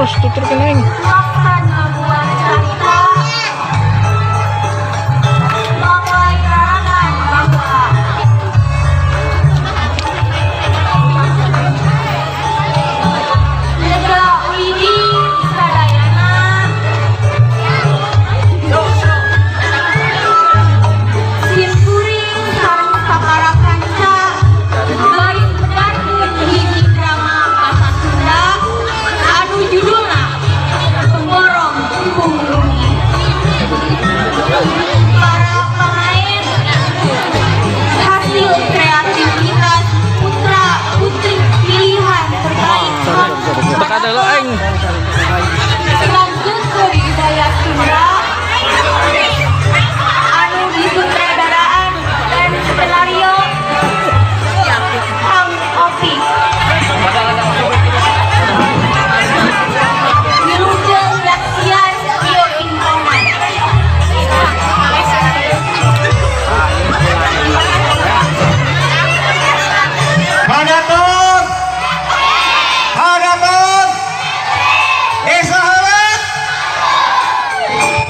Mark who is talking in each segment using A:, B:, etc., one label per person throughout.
A: Bos, tuturkeun aing.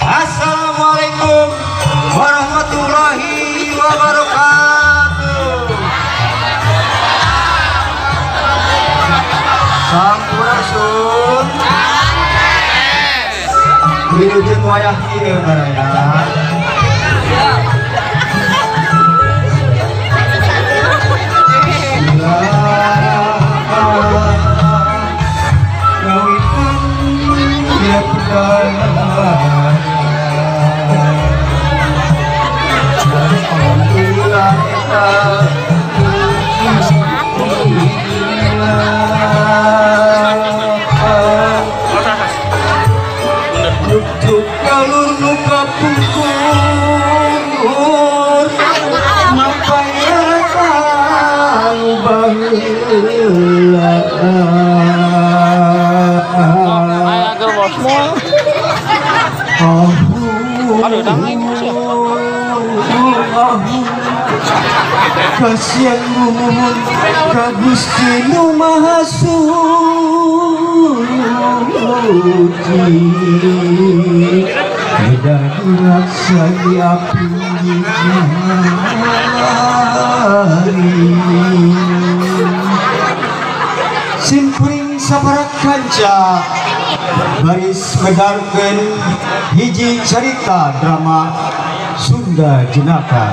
B: Assalamualaikum warahmatullahi wabarakatuh. Sampurasun. Wilujeng wayah ieu baraya. Kasihan mumun ka Gusti Nu Maha Suci dan raksa di api jari simkuring sabaraha kanca baris medarkeun hiji carita drama Sunda Jenaka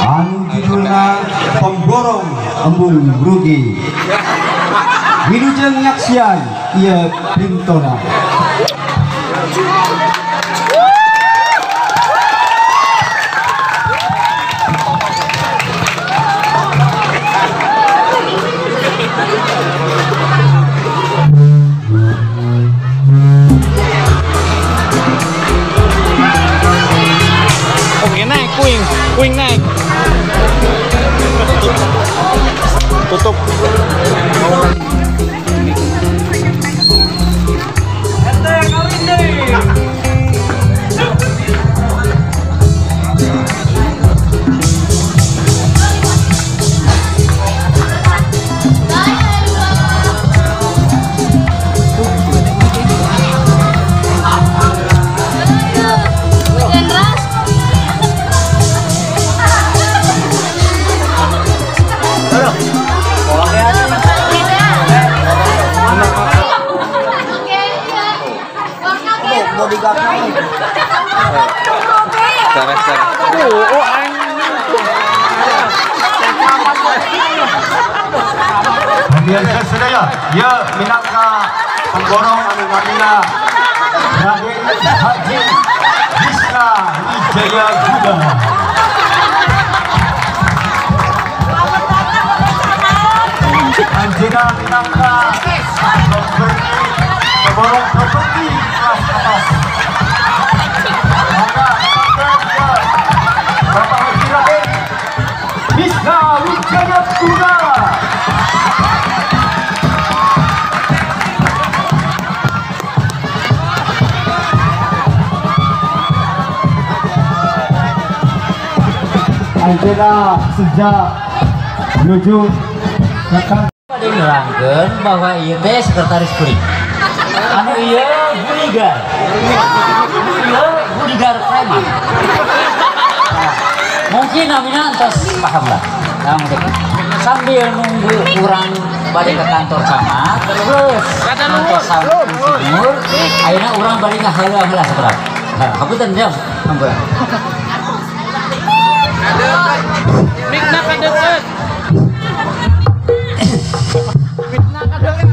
B: anu judulna Pemborong Embung Rugi. Wilujeng nyaksian ieu pintona.
A: Kuing naik. Tutup.
B: Hadirin sadaya, ya minangka pemborong anu namina Raden Haji Bisna Wijaya Guda. Anjeunna minangka pemborong properti kelas atas. Maka Bapak Haji Raden Bisna Wijaya Guda. Anjeunna sejak menuju ke
C: Bade nerangkeun bahwa ieu teh sekretaris kuring. Anu ieu bodyguard. Ieu bodyguard preman. Nah, mungkin namina entos paham lah. Nah, mungkin sambil nunggu urang balik ke kantor camat terus kantor camat insinyur ayeuna urang balik ngaheula heula sabarang. Nah, hapunten jam. Hampura.
A: Mikna kadeukeut. Mikna kadeukeut.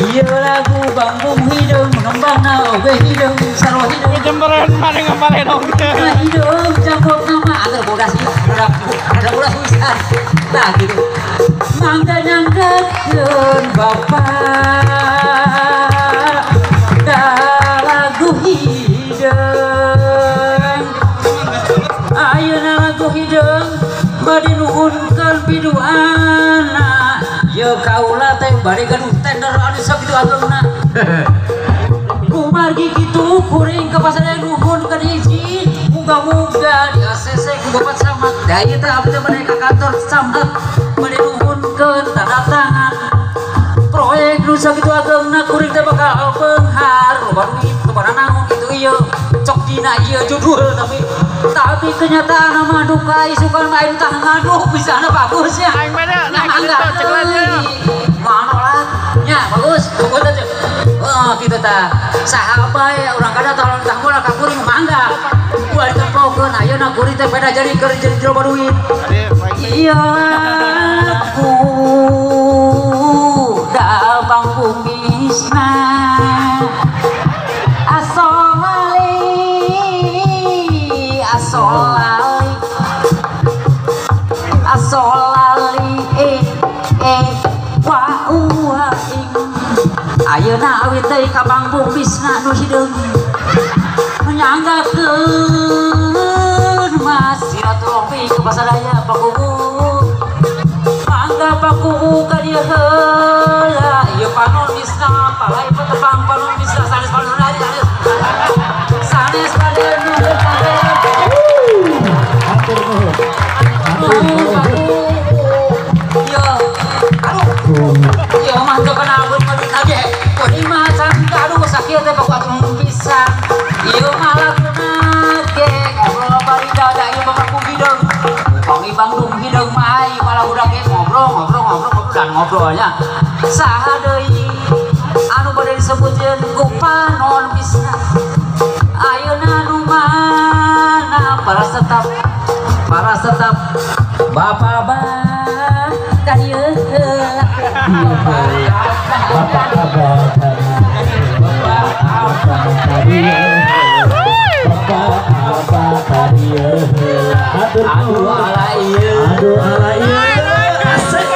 C: Ieu lagu Bambung hideung ngembangna oge hideung sarua hideung.
A: Jemberan mana ngapalen oge.
C: Hideung cangkok nama agar bodas ada bodas pisan. Tah gitu. Mangga nyangkeun bapak da lagu hideung. Ayeuna lagu hideung bade nuhunkeun piduana. Ye kaula teh bade gaduh tender anu sakitu ageungna. Kumargi kitu kuring ka pasar nuhunkeun izin. Muga-muga di ACC ku Bapak Camat. Da ieu teh abdi teh bade ka kantor camat bade nuhunkeun tanda tangan. Proyek nu sakitu ageungna kuring teh bakal beunghar, loba duit, loba nanaon kitu ieu. Cok dina ieu judul tapi kenyataan mah duka isukan mah anu tah ngaduh bisana bagus ya.
A: Aing mah naik kitu ceklan.
C: Mana lah nya bagus bagus aja. Oh kitu tah. Saha bae urang kada tolong tah moal ka kuring mangga. Ulah ditempokeun ayeuna kuring teh beda jadi keur jadi loba duit. Iya aku da Bangkung Bisna. Asolali asolali e e wa ua ing ayeuna awit deui ka Bangkung Bisna nu hideung nyanggakeun mas silaturahmi ka pasadaya pakubu mangga pakubu ka dieu heula ieu panon Bisna palai patepang panon Bisna sanes panon sanes sanes bade nuhun kabeh. Yo mah teu kenal pun mah duit ge. Kuring mah can aduh sakieu teh paku atuh pisan. Ieu mah laguna ge ngobrol bari dada ieu mah paku hideung. Upami Bandung hideung mah ieu malah budak ge ngobrol ngobrol ngobrol ngobrol dan ngobrolnya. Saha deui anu bade disebutkeun ku panon Bisna. Ayeuna nu mana para setap bapak bah ka dieu heula.
B: Bapak abah bapak abah bapak abah ka dieu heula.
C: Aduh ala ieu
B: aduh ala ieu asik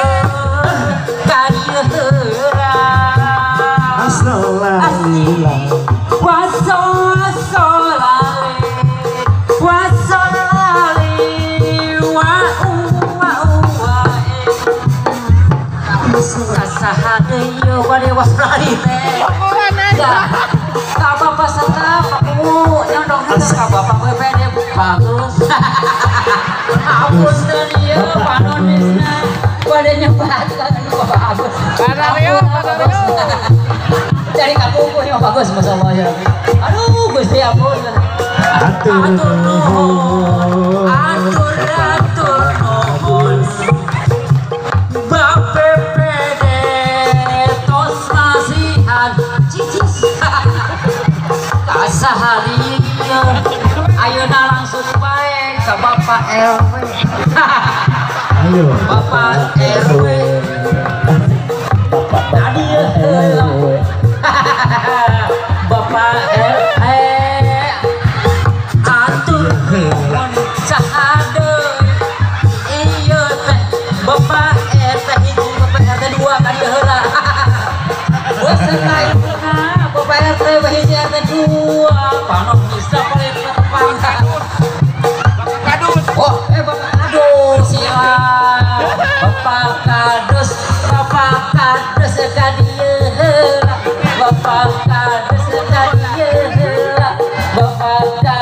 C: ka dieu heula.
B: Asolali
C: wasolali wa wa wa saha deui bade wasolali teh. Ka bapak serta paku nyondong henteu ka bapak BPD bagus. Apunten ieu panon Bisna bade nyebatkeun bapak Agus. Cari kampung ieu bagus masyaallah ya. Aduh Gusti ampun.
B: Atur nuhun.
C: Atur atur nuhun. BPPD tos masihan cicis. Kasahari ayeuna langsung bae ka Bapak RW.
B: Ayo.
C: Bapak RW.
B: Bapak
C: tadi heula. Bapak RW atur nuhun saha deui ieu teh Bapak RT hiji Bapak RT 2 ka dieu heula. Beserta ibuna Bapak RT hiji RT 2 panon bisa paling tepang.
A: Bapak Kadus.
C: Oh, Bapak Kadus siap. Bapak Kadus ka dieu heula. Bapak Kadus ka dieu heula. Bapak Kadus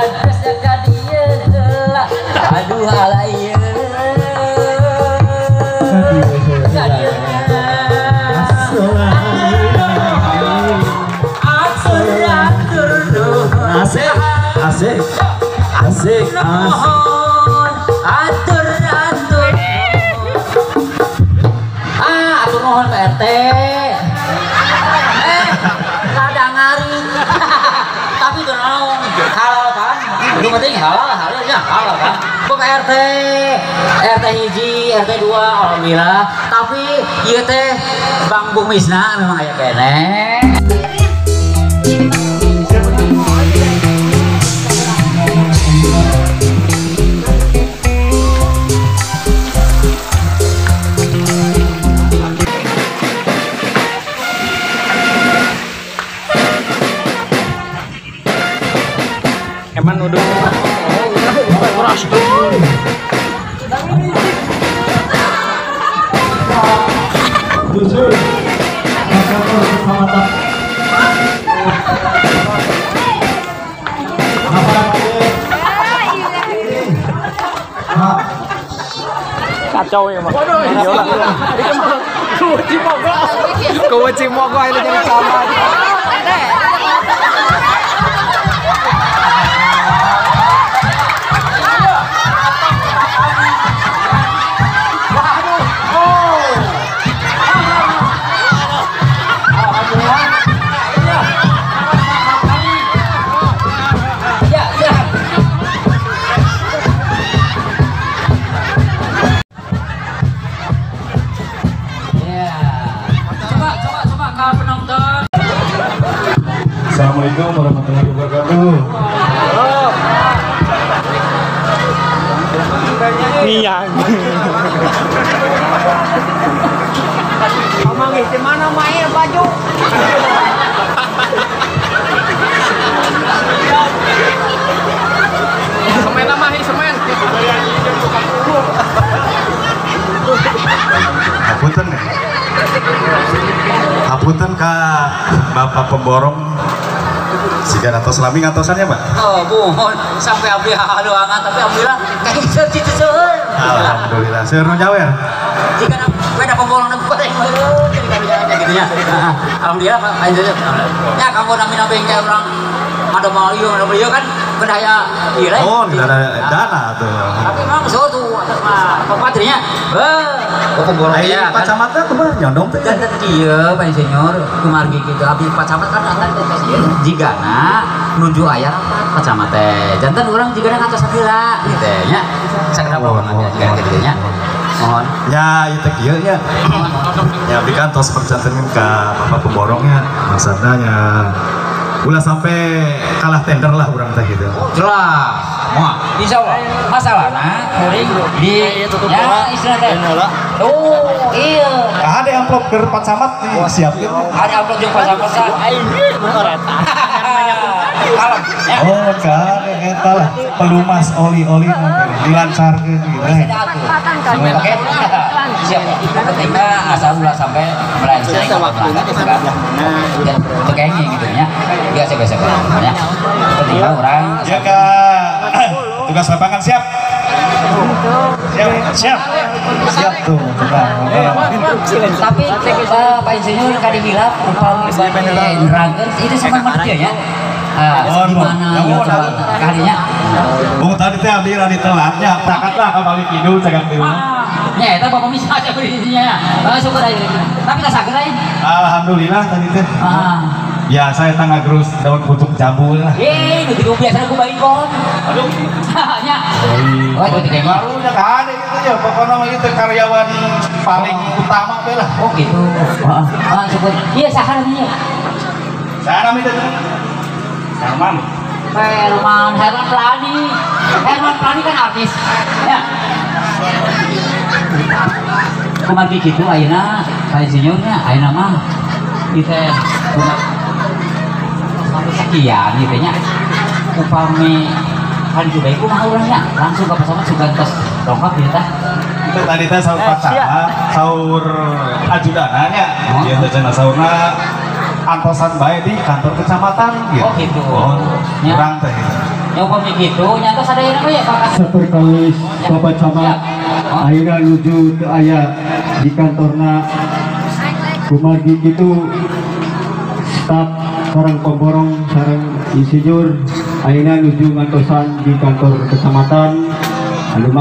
B: Asik, asik.
C: Atur atur. Ah, atur nuhun Pak RT. Kadang ngari. Tapi itu naon? Halal kan? Itu penting halal, halal ya, halal kan? Bapak RT, RT hiji, RT 2, alhamdulillah. Tapi ieu teh Bang Bumisna memang aya keneh.
A: Eman udah keras tuh.
B: 7 kantor kecamatan.
A: Kacau ya, Mas. Kunci mogok ini jadi sama.
B: Assalamualaikum warahmatullahi wabarakatuh.
A: Iya. Omong di mana main baju? Semen apa nih semen?
D: Hapunten ya. Hapunten ka Bapak pemborong. Siga atos lami ngatosannya, Pak?
C: Oh, buhon sampai abdi hadoangan tapi alhamdulillah kayak gitu seueur.
D: Alhamdulillah, seueur nu nyawer.
C: Jika beda pemborong nu goreng gitu nya. Alhamdulillah Pak, ya kamu nami-nami kayak orang ada mau ieu ada ieu kan berdaya ieu lain.
D: Oh, tidak ada dana tuh.
C: Tapi memang seueur tuh atas mah papatrinya. Heuh, pemborong ya.
D: Pak Camatnya kumaha nyondong teh?
C: Dan kieu Pak Insinyur kumargi kitu abdi Pak Camat kan antar teh jigana nuju aya rapat Pak Camat teh. Janten urang jigana ngatos heula gitu nya. Sakedap urang jigana kitu nya. Mohon.
D: Ya, ieu teh kieu nya. Ya abdi kan tos perjantenin ka Bapak pemborongnya, maksudna nya ulah sampai kalah tender lah urang teh gitu.
C: Jelas. Moal. Insyaallah. Masalahna kuring di ya istilah teh. Oh, iya.
D: Ada amplop ke Pak Camat disiapkeun.
C: Ada amplop jeung Pak Camat sah. Kalem.
D: Oh, kan eta lah pelumas oli-oli dilancarkeun gitu.
C: Oke. Siap. Penting mah asal ulah sampai melenceng ke gitu nya. Biasa-biasa ya. Penting mah urang
D: ya Kak. Tugas lapangan siap. Siap, siap. Siap tuh.
C: Tapi Pak Insinyur kadi hilap upami nerangkeun itu sama manusia ya. Di mana ya coba kalinya.
D: Oh, tadi teh abdi radi telatnya, berangkatlah ka balik kidul cakap teh.
C: Nya eta Bapak bisa aja berdirinya. Syukur aja. Tapi tak sager aja.
D: Alhamdulillah tadi teh. Ya, saya tangga gerus daun pucuk jambu lah.
C: Eh, nu biasa ku baikon.
D: Aduh.
C: Nya. Oh, itu kayaknya.
D: Baru nya ada gitu ya, pokoknya mah itu karyawan paling utama we lah.
C: Oh, gitu. Heeh, syukur. Iya, saha namanya?
D: Saha namanya teh? Herman.
C: Herman, Herman Plani. Herman Plani kan artis. Ya. Kumargi kitu ayeuna Pak Insinyurnya ayeuna mah ieu teh sampai sekian gitu nya. Upami kan juga iku mah urangnya langsung ke pasangan sugan tos lengkap gitu tah.
D: Itu tadi teh saur Pak Camat, saur ajudanna nya. Ieu teh cenah saurna antosan bae di kantor kecamatan gitu.
C: Oh gitu.
D: Oh, urang teh.
C: Ya upami kitu nya tos sadayana we ya Pak.
B: Saperkawis Bapak Camat ayeuna nuju teu aya di kantorna kumargi kitu staf sareng pemborong sareng insinyur Ayeuna nuju ngantosan di kantor kecamatan anu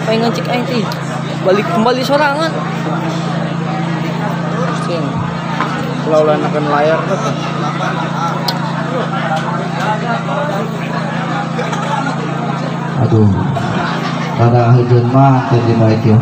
C: Pengen cek aing teh. Balik kembali sorangan. Sing.
A: Ulah-ulah layar tuh.
E: Aduh. Pada hujan mah teu dibaik ya.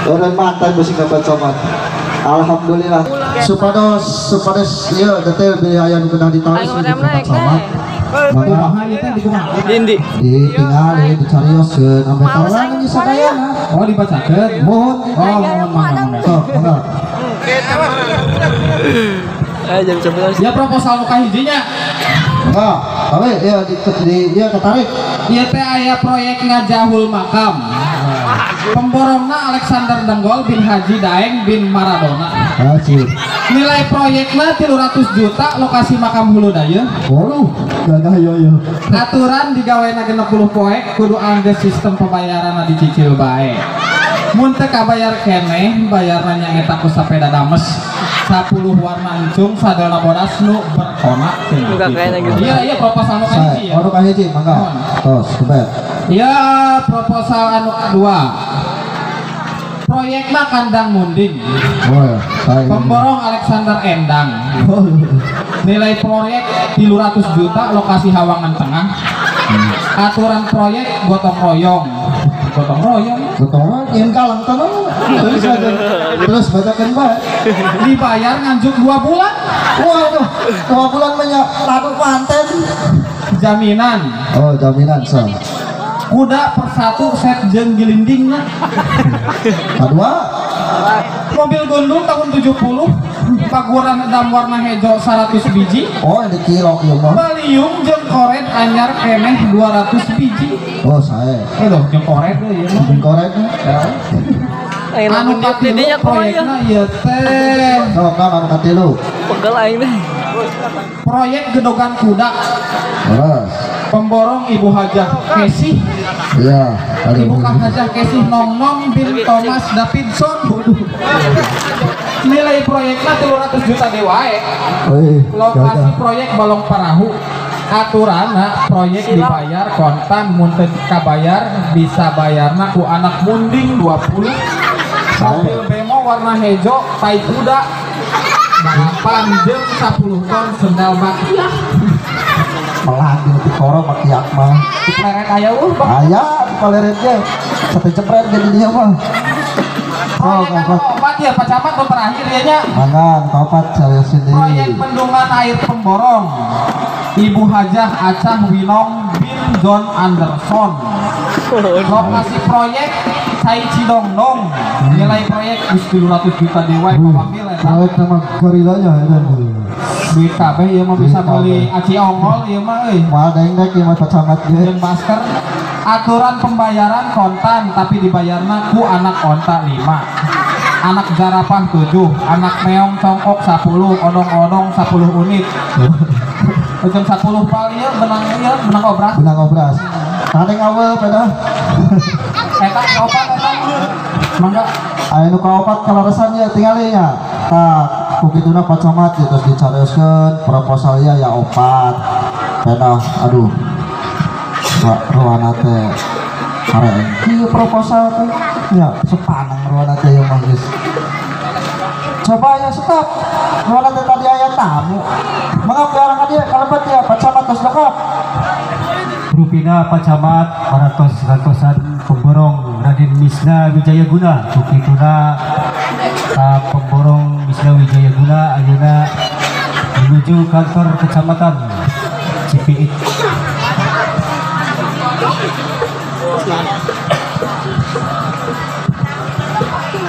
E: Orang mantan besi kapan somat. Alhamdulillah. Supados ieu detail bilih aya nu kedah ditaros di tempat somat. Maka
A: Dindi
E: ditingali dicarioskeun ampe tawaran geus sadayana.
B: Oh dibacakeun.
E: Mohon.
B: Oh mohon mangga.
E: Sok mangga.
A: Jam 11.
B: Ya proposal nu kahijinya.
E: Mangga. Tapi ya di ieu ketarik.
B: Ieu teh aya proyek ngajahul makam. Pemborongna Alexander Denggol bin Haji Daeng bin Maradona.
E: Asik.
B: Nilai proyeknya 300 juta, lokasi makam Hulu Dayeuh.
E: Waduh, gagah yo yo.
B: Aturan digawena 60 poe kudu anggeus sistem pembayaran dicicil bae. Mun teu kabayar keneh, bayarna nyaeta ku sapeda dames 10 warna encung sadelna bodas nu berkona. Iya iya proposal nu kahiji ya.
E: Oh nu kahiji mangga. Tos, kebet.
B: Iya proposal anu kedua. Proyekna Kandang Munding.
E: Oh,
B: pemborong Alexander Endang. Nilai proyek 300 juta, lokasi Hawangan Tengah. Aturan proyek gotong royong. Gotong royong.
E: Betul, ingin kalang tanah. Terus bacakan bae.
B: Dibayar nganjuk 2 bulan.
E: Waduh, 2 bulan banyak laku manten.
B: Jaminan.
E: Oh, jaminan so.
B: Kuda persatu set jeung gilindingna.
E: Kedua,
B: mobil gondol tahun 70, paguran dam warna hejo 100 biji.
E: Oh, ini kilo ieu mah.
B: Baliung jeung koret anyar keneh 200 biji.
E: Oh, sae.
B: Loh, jeung koret ieu mah.
E: Jeung koret.
B: Anu katilu proyekna ieu teh.
E: Sok anu katilu.
A: Pegel aing teh.
B: Proyek gedogan kuda.
E: Terus
B: pemborong Ibu Hajah Kesih.
E: Iya,
B: Ibu Hajah Kesih Nong Nong bin Thomas Davidson. Nilai proyeknya 300 juta dewae. Lokasi proyek Balong Parahu. Aturanna proyek dibayar kontan mun teu kabayar bisa bayarna ku anak munding 20. Mobil bemo warna hejo tai kuda. 8 jeung 10 ton sendal bakiak.
E: Melah di koro bakiak mah.
B: Dipeleret aya eueuh bang.
E: Aya dipeleret ge. Satu jepret ge di dieu mah.
B: Proyek opat ya Pak Camat nu terakhir ya nya.
E: Mangga opat saya sendiri.
B: Proyek bendungan air pemborong. Ibu Hajah Acah Winong bin John Anderson. Lokasi proyek Cai Cidongdong. Nilai proyek geus 300 juta dewa Pak Wakil eta.
E: Proyek sama gorilanya eta.
B: Duit kabeh ieu mah bisa beli aci ongol ieu mah euy.
E: Moal daeng-daeng ieu mah Pak Camat ge.
B: Jeung masker. Aturan pembayaran kontan tapi dibayarna ku anak onta 5. Anak zarapah 7, anak meong congkok 10, odong-odong 10 unit. Ujung 10 pal ieu benang obras.
E: Benang obras. Kadeng awal pada.
B: Eta opat eta. Mangga.
E: Aya nu kaopat kaleresan ya tingali nya. Tah, ku kituna Pak Camat ya terus dicarioskeun proposalnya ya opat. Pedah aduh. Ruana teh areng kieu proposal teh nya sepaneng ruana teh ieu mah geus. Coba ya stop. Ruana teh tadi aya tamu. Mangga piarang ka dieu kalebet ya Pak Camat tos lengkap.
F: Rupina Pak Camat parantos-rantosan pemborong Raden Misna Wijayaguna. Kukituna pemborong Misna Wijayaguna ayeuna menuju kantor kecamatan Cipiit.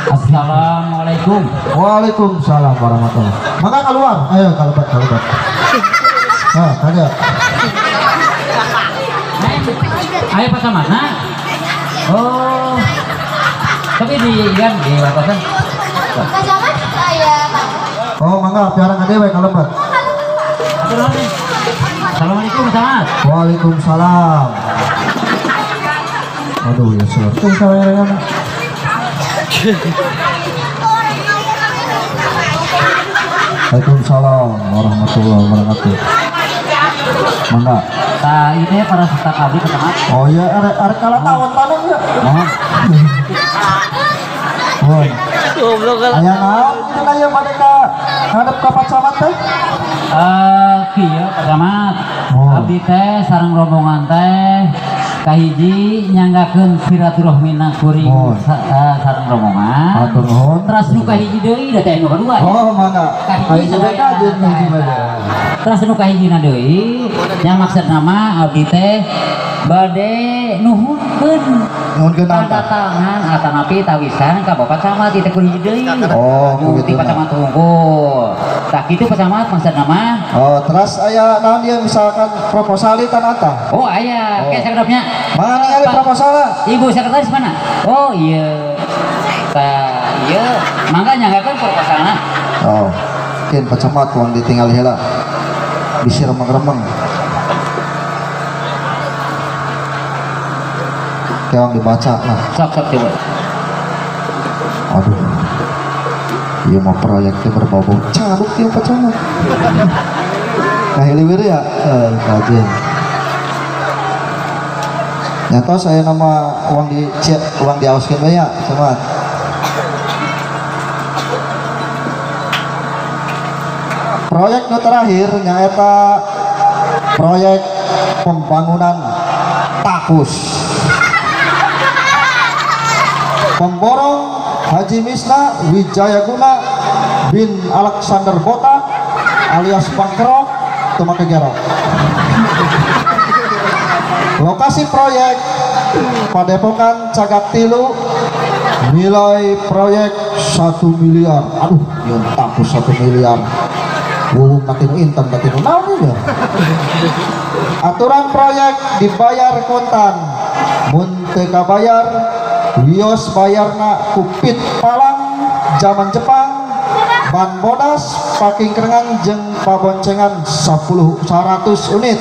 C: Assalamualaikum.
E: Waalaikumsalam warahmatullahi wabarakatuh. Maka keluar, ayo kalebet kalebet. Nah, ada.
C: Ayo Pak Camat, nah. Oh, tapi di kan di batasan.
G: Pak Camat aya Pak.
E: Oh, mangga piarang ka dewe kalebet.
C: Assalamualaikum Pak Camat.
E: Waalaikumsalam. Aduh ya sir. Waalaikumsalam warahmatullahi wabarakatuh. Mangga.
C: Nah, ini para staf abdi Pak Camat.
E: Oh iya, arek kalah tawon tanam ya.
C: Mohon.
E: Mohon. Aya naon kitu aya bade ka ngadep ka Pak Camat teh?
C: Kieu Pak Camat. Abdi teh sareng rombongan teh kahiji nyanggakeun silaturahmina kuring sareng rombongan.
E: Hatur nuhun.
C: Teras nu kahiji deui da teh nu kadua.
E: Oh, mangga. Kahiji deui ka hiji mah.
C: Teras nu kahijina deui nya maksudna mah abdi teh bade nuhunkeun
E: nuhunkeun
C: tanda tangan atanapi tawisan ka Bapak Camat ieu teh kudu hiji deui.
E: Oh,
C: kitu Pak Camat hungkul. Tah kitu Pak Camat maksudna mah.
E: Oh, teras aya naon ieu misalkan proposal di tanah tah?
C: Oh, aya. Ke sakedapnya.
E: Mana ningali proposalna?
C: Ibu sekretaris mana? Oh, iya. Tah, ieu mangga nyanggakeun proposalna.
E: Oh. Kin Pak Camat uang ditinggal heula. Bisi remeng-remeng. Keong dibaca lah.
C: Sok sok coba.
E: Aduh. Ieu mah proyeknya berbau-bau caduk ieu Pak Camat. Nah, hiliwir ya, kajen. Nyata saya nama uang di uang diaoskeun we ya, Camat. Proyek nu terakhir nyaeta proyek pembangunan Takus. Pemborong Haji Misna Wijayaguna bin Alexander Botak alias Bangkerok teu make gerok. Lokasi proyek Padepokan Cagak Tilu, nilai proyek 1 miliar. Aduh, nyeun takus 1 miliar. Wuhung katinu intan katinu naon ya. Aturan proyek dibayar kontan. Mun teu kabayar wios bayarna kupit palang zaman Jepang, ban bodas, paking kerengan jeung paboncengan 100 unit.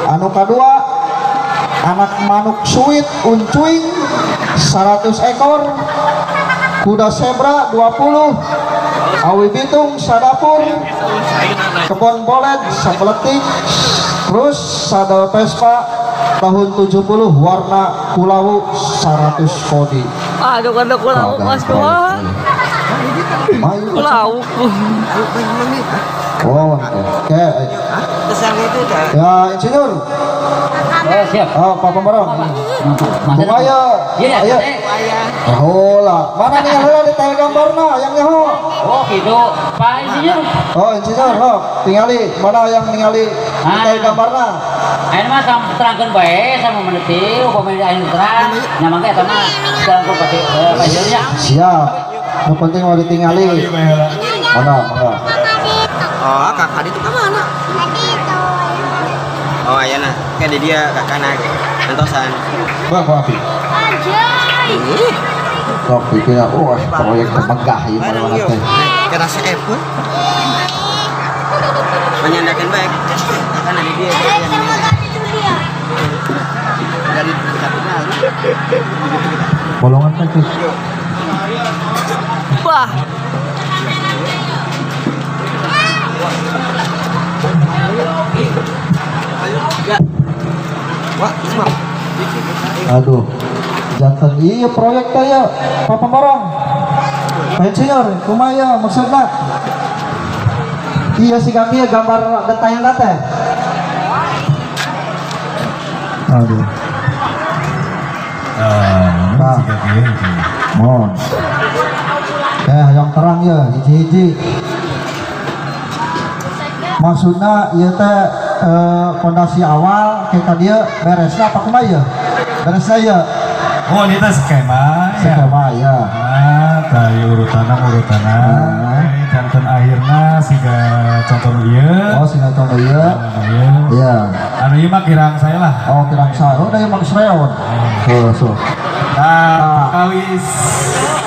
E: Anu kadua, anak manuk suit uncuing 100 ekor, kuda zebra 20, awi bitung sadapur, kebon bolet sabeletik, terus sadel Vespa tahun 70 warna kulawu 100 kodi.
C: Aduh, kada kulawu mas doa. Kulawu.
E: Oh, oke. Ya, insinyur.
C: Oh, siap.
E: Oh, Pak Pemborong. Kumaha? Ayo. Oh lah, mana nih heula detail gambarna yang nyaho?
C: Oh, gitu. Pak insinyur.
E: Oh, insinyur, oh, tingali mana yang ningali detail gambarna?
C: Ayeuna mah terangkeun bae sama meneti upami aya terang, nya mangga eta mah terangkeun Pak insinyur nya.
E: Siap. Nu penting mau ditingali. Mana, mangga.
A: Oh, kakak itu ke mana? Oh, ayana. Kayak di dia kakak nantosan.
E: Bang, kopi. Kopi kira, wah, proyek megah ieu mana teh.
A: Kena CF pun. Menyandakan baik. Kan ada dia. Dari dekat.
E: Bolongan teh.
C: Wah.
E: Aduh, jantan iya proyek teh ya, Pak Pemborong. Pak Insinyur, kumaha maksudna? Iya sih kami ya gambar detailna teh. Aduh. Nah, mohon. Yang terang ya, hiji-hiji. Maksudna ieu teh pondasi awal kayak dia beresna apa kumaha ya? Beresna ya.
D: Oh, ini teh skema.
E: Skema ya.
D: Nah, tadi urutanna. Janten akhirna siga contoh ieu.
E: Oh, siga contoh ieu. Iya.
D: Anu ieu mah kirang saya lah.
E: Oh, kirang saya. Oh, da ieu mah geus reot. Tuh, so.
D: Nah, kawis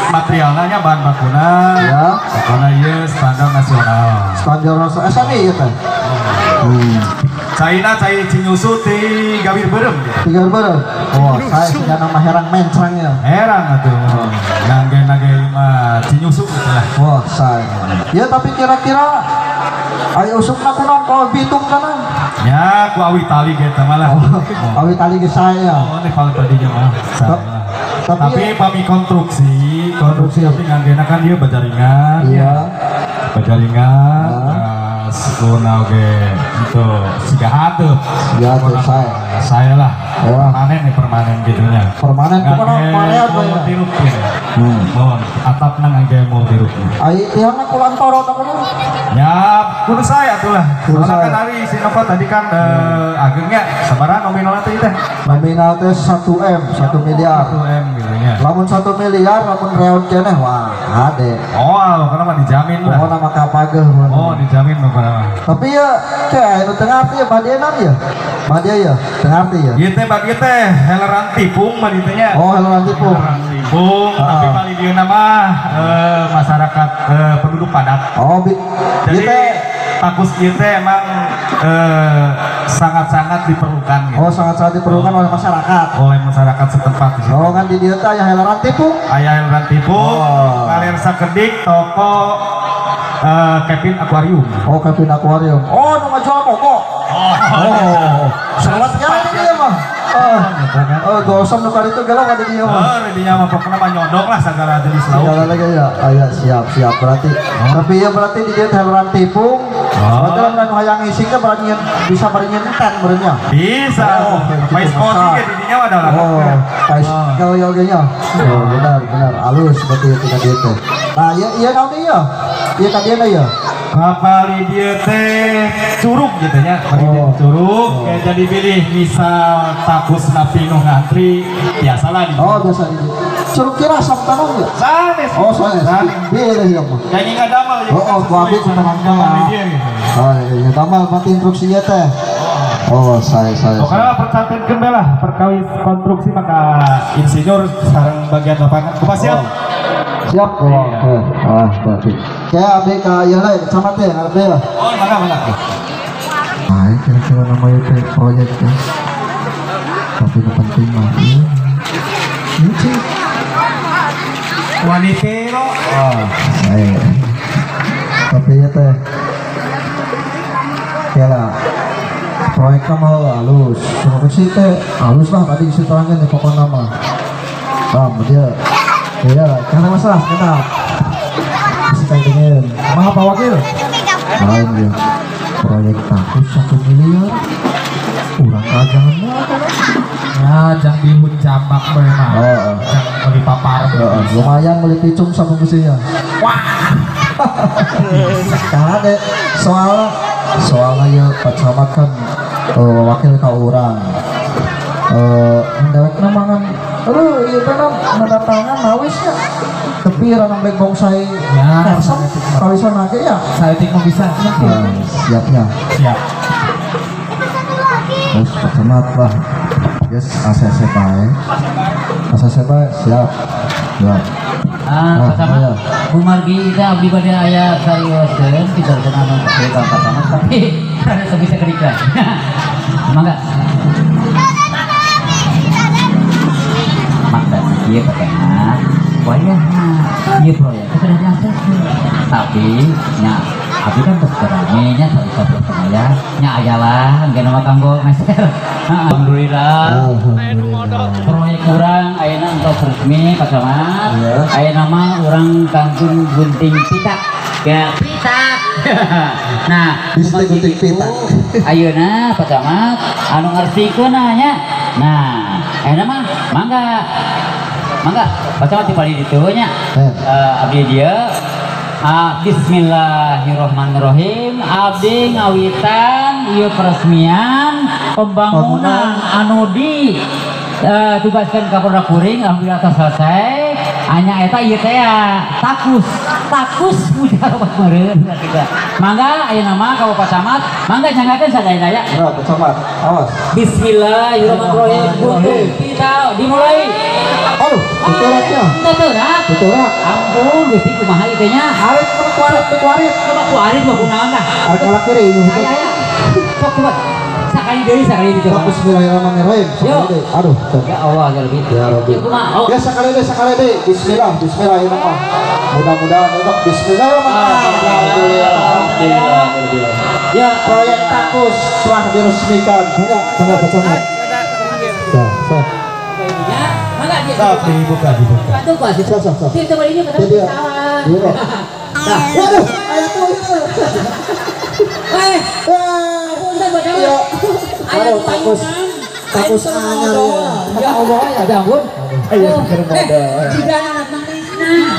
D: materialnya bahan bakuna. Ya. Bakuna ieu standar nasional.
E: Standar nasional. Sami ieu teh.
D: Caina cai Cinyusu ti Gawir Beureum.
E: Ti Gawir Beureum. Oh, saya sigana mah herang mencrang ya.
D: Herang atuh. Nganggena ge mah Cinyusu gitu lah.
E: Wah, saya. Ya tapi kira-kira ayo usupna kunaon kalau bitung kana?
D: Ya, ku awi tali ge eta mah lah.
E: Awi tali ge saya.
D: Oh, ini paling tadinya mah. Tapi pami konstruksi tapi nganggena kan ieu bajaringan.
E: Iya.
D: Bajaringan. Sekuna oke itu siga hatuh.
E: Siga hatuh saya
D: lah. Permanen nih, permanen gitunya.
E: Permanen kumaha pareat
D: we. Tirup ya. Mohon atapna ngangge mau tirup.
E: Ai tiangna kulantoro tah kudu.
D: Ya, kudu saya atuh lah. Soalnya kan hari si Nova tadi kan agengnya sabaraha nominalna teh teh?
E: Nominal teh 1 M, 1 miliar.
D: 1 M gitu nya.
E: Lamun 1 miliar lamun reot keneh wah hade.
D: Oh, karena mah dijamin lah.
E: Oh, nama kapageuh.
D: Oh, dijamin mah.
E: Tapi ya kayak nu teu ngarti ya badienan ya. Badia ya, teu ngarti ya.
D: Ieu teh badia teh heleran tipung mah dieu nya.
E: Oh, heleran tipung.
D: Heleran tipung, tapi paling dieu mah masyarakat penduduk padat.
E: Oh,
D: jadi takus ieu teh emang sangat-sangat diperlukan gitu.
E: Oh, sangat-sangat diperlukan oleh masyarakat.
D: Oleh masyarakat setempat di situ.
E: Oh, kan di dieu teh aya heleran tipung.
D: Aya heleran tipung, kaler sakedik toko Kevin Aquarium.
E: Oh, Kevin Aquarium. Oh, nu ngajual pokok. Oh. Salat nya ini mah. Oh, gosong nu kali itu galak ada di mah.
D: Oh, di dinya mah pokokna mah nyodok lah segala jenis lauk.
E: Segala lagi ya. Aya siap berarti. Tapi ya berarti di dieu teh heran tipung. Berarti lamun hayang ngising teh berarti bisa bari nyentan berenya.
D: Bisa. Mais kosi ge di dinya mah ada.
E: Oh, kalau ya oge nya. Oh, benar halus berarti itu ka dieu teh. Nah, ieu naon deui ya? Ieu ka dieu ya.
D: Kapali dieu teh curug gitu nya, curug kayak jadi pilih misal takus napi nu ngantri biasalah di.
E: Oh, biasa di. Curug kira sok tanong ya?
D: Sanes.
E: Oh, sanes. Pilih ya mah.
D: Jadi ngadamal
E: ya. Oh, ku abdi kumaha. Oh, iya damal berarti instruksinya teh. Oh, saya.
D: Pokoknya percantenkeun bae lah perkawis konstruksi maka insinyur sareng bagian lapangan. Kumaha siap?
E: Siap. Oh, ah, berarti. Kayak abdi ka ieu lah camat teh ngarep deui lah.
D: Oh, mangga.
E: Nah, kira-kira nama itu proyek ya. Tapi yang penting mah ieu. Ini
D: Wanitero.
E: Ah, saya. Tapi ya teh. Ya lah. Proyeknya mah halus. Konstruksi teh halus lah tadi diterangkan di pokokna mah. Paham dia. Iya, karena masalah kenapa? Bisa kayak dengan maaf Pak Wakil. Lain dia. Proyek takus 1 miliar. Urang kajangan mah.
B: Ya, jangan bihun jambak bae mah. Jangan beli papar.
E: Lumayan beli picung sama businya.
B: Wah.
E: Kade soalnya ya Pak Camat kan wakil ka urang. Dewekna mangan aduh ieu teh nanda tangan nawis nya. Tapi ranang bek bongsai
B: ya,
E: kawisan lagi ya.
B: Saeutik mah bisa.
E: Siapnya.
B: Siap.
E: Terus Pak Camat lah. Yes, ACC bae. ACC bae siap. Siap.
C: Ah, Pak Camat. Bu Margi teh abdi bade aya sarioseun kita anu ka Pak Camat tapi rada teu bisa kerika. Mangga. Mangga ieu Pak Camat. Wayahna ieu proyek teh sudah diakses. Tapi nya abdi kan terus rame nya saur-saur aya nya aya lah engke mah kanggo meser. Alhamdulillah. Proyek urang ayeuna entos resmi Pak Camat. Ayeuna mah urang kantun gunting pitak. Ya, pitak. Nah,
E: gunting pitak.
C: Ayeuna Pak Camat anu ngartikeun nya. Nah, ayeuna mah mangga. Mangga Pak Camat dipali ditu nya. Abdi dieu. Bismillahirrahmanirrahim. Abdi ngawitan ieu peresmian pembangunan anu di tugaskan ka produk kuring alhamdulillah telah selesai. Hanya eta ieu teh takus mujarobat meureun kitu. Mangga ayeuna mah ka Bapak Camat, mangga nyanggakeun sadaya-daya.
E: Ya, Pak Camat, awas.
C: Bismillahirrahmanirrahim. Gunting pita dimulai.
E: Aduh, tuturaknya.
C: Tuturak.
E: Tuturak.
C: Ampun, Gusti kumaha ieu teh nya?
E: Arit kuarit.
C: Coba kuarit mah kunaon tah?
E: Arit nolak kiri.
C: Aya aya. Sok coba. Sakali deui dicoba.
E: Bismillahirrahmanirrahim. Sakali deui. Aduh.
C: Ya Allah, ya Rabbi.
E: Ya Rabbi. Ya sakali deui. Bismillah, bismillahirrahmanirrahim. Mudah-mudahan untuk bismillahirrahmanirrahim. Alhamdulillah.
C: Ya,
E: proyek takus telah diresmikan. Enggak, enggak Pak Camat. Ya, sok.
D: Sok dibuka.
E: Sok.
C: Itu
E: Iya. Nah, waduh, aya tuh itu.
C: Eh, punten buat kamu.
E: Aduh, takus. Takus anyar ya.
C: Ya Allah, ya ampun.
E: Ayo, keur modal.
C: Jika anak manisna.